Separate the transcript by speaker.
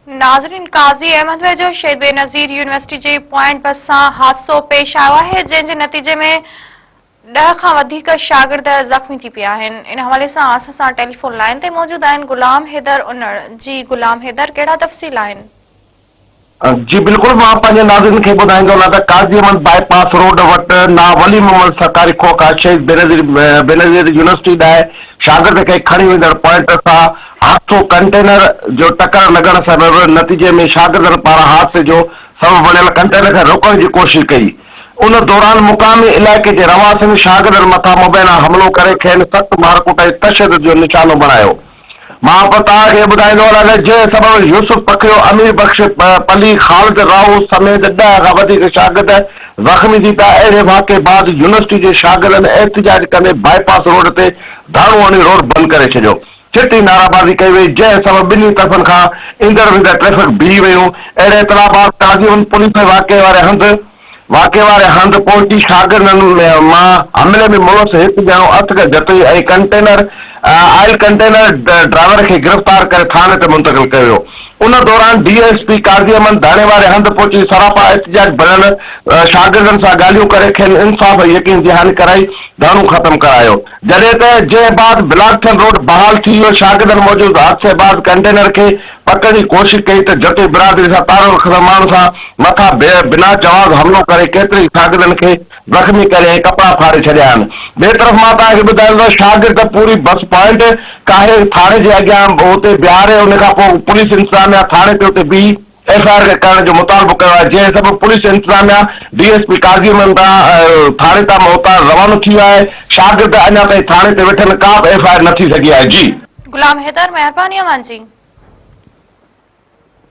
Speaker 1: ناظرين قاضي احمد ويجهو شهيد بينظير يونيورسٽي جي پوائنٽ بس سان حادثو پيش آيو آهي جنهن جي نتيجي ۾ ڏهه کان وڌيڪ شاگرد زخمي ٿي پيا آهن ان حوالي سان اسان سان ٽيليفون لائين تي موجود آهن غلام حيدر انڙ جي غلام حيدر ڪهڙا تفصيل آهن.
Speaker 2: جي بلڪل مان پنهنجي ناظرين کي ٻڌائيندو هلان ته قاضي احمد باء پاس روڊ وٽ نا ولي محمد سرڪاري کوهه کان شهيد بينظير بينظير يونيورسٽي ڏانهن شاگرد کي کڻي ويندڙ پوائنٽ سان حادثو ڪنٽينر جو ٽڪر لڳڻ سبب نتيجي ۾ شاگردن پاران حادثي جو سبب بڻيل ڪنٽينر کي روڪڻ جي ڪوشش ڪئي ان دوران مقامي علائقي جي رهواسين شاگردن مٿان مبينا حملو ڪري کين سخت مارڪٽ ۽ تشدد جو نشانو بڻايو. مان به توهان کي ٻڌائيندو هلان ته جنهن سبب يوسف پکيو، امير بخش پلي، خالد راهو سميت ڏهه کان وڌيڪ شاگرد زخمي ٿي پيا، اهڙي واقعي بعد يونيورسٽي جي شاگردن احتجاج ڪندي بائي پاس روڊ تي ڌرڻو هڻي روڊ بند ڪري ڇڏيو، چٽي نعرابازي ڪئي وئي، جنهن سبب ٻنهي طرفن کان ايندڙ ويندڙ ٽريفڪ بيهي ويون، اهڙي اطلاع بعد قاضي پوليس واقعي واري هنڌ. واقعي واري هنڌ پهچي شاگردن مان حملي ۾ ملوث هڪ ڄڻو Asghar Jatoi ۽ container oil container driver کي گرفتار ڪري ٿاڻي تي منتقل ڪيو ويو. ان دوران D S P Qazi Ahmed ڌرڻي واري هنڌ پهچي سراپا احتجاج بڻيل شاگردن سان ڳالهيون ڪري کين انصاف ۽ يقين دهاني ڪرائي ڌرڻو ختم ڪرايو جڏهن ته جنهن بعد بلاڪ ٿيل روڊ بحال ٿي ويو شاگردن موجود حادثي بعد ڪنٽينر کي پڪڙڻ جي ڪوشش ڪئي ته جتوئي برادري سان تعلق رکندڙ ماڻهن سان مٿان بنا جواز حملو ڪري ڪيترن ئي شاگردن کي زخمي ڪري ۽ ڪپڙا ڦاڙي ڇڏيا آهن. ٻئي طرف مان توهان کي ٻڌايان ته شاگرد پوري بس پوائنٽ ڪاهي ٿاڻي جي اڳيان اتي بيهاري ان کان پوء پوليس انتظاميا ٿاڻي تي اتي بيهي ايف I R ڪرڻ جو مطالبو ڪيو آهي جنهن سبب پوليس انتظاميا D S P Qazi Ahmed تان ٿاڻي تان اتان روانو ٿي ويو آهي شاگرد اڃا تائين ٿاڻي تي ويٺل ڪا به ايف I R نه ٿي سگهي آهي جي.
Speaker 1: غلام حيدر مهرباني اوهان جي.